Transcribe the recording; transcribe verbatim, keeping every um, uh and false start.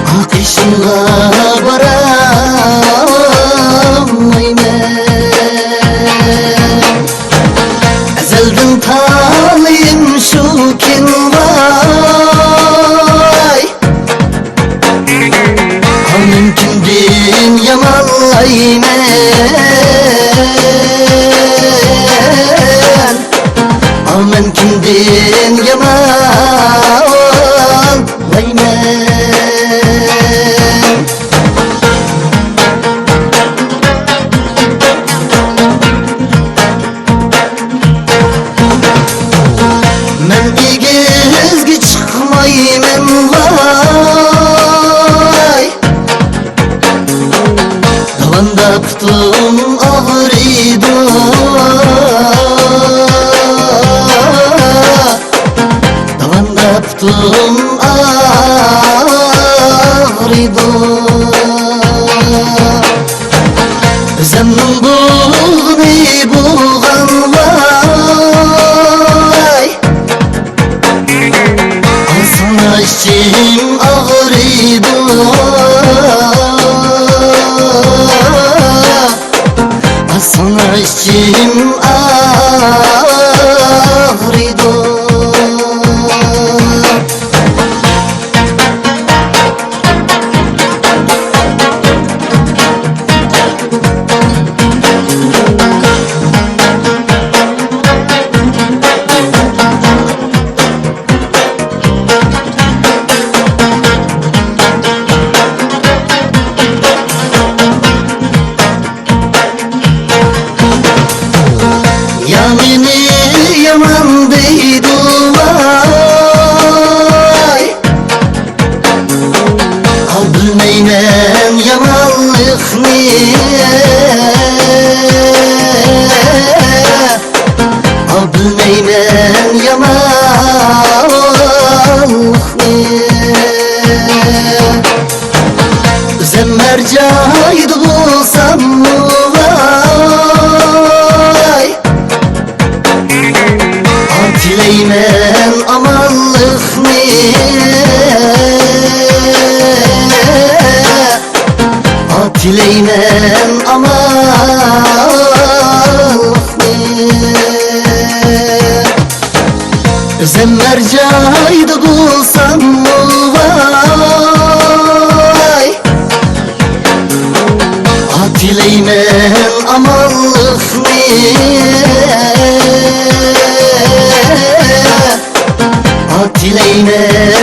ئاق يېشىلغا بارالمايمەن. ئەزەلدىن تالىيىم شۇكىن ۋاي. مەن كىمدىن يامانلايمەن؟ مەن كىمدىن يامانلايمەن؟ مەن ئېگىزگە چىقمايمەن ۋاي. داۋاندا پۇتۇم ئاغرىيدۇ. داۋاندا پۇتۇم ئاغرىيدۇ. ئۆزۈمنىڭ بولغىنى بولغان ۋاي. ئاسانا ئىچىم ئاغرىيدۇ. ئاسانا ئىچىم ئاغرىيدۇ. يا مېنى يامان دەيدۇ ۋاي. ئا، بىلمەيمەن يامانلىقنى. ئا، بىلمەيمەن يامانلىقنى. ئۆزۈم ھەر جايدا بولساممۇ ۋاي. تىلەيمەن ئامانلىقنى. تىلەيمەن ئامانلىقنى. ئۆزۈم ھەر جايدا بولساممۇ ۋاي. تىلەيمەن ئامانلىقنى. تىلەيمەن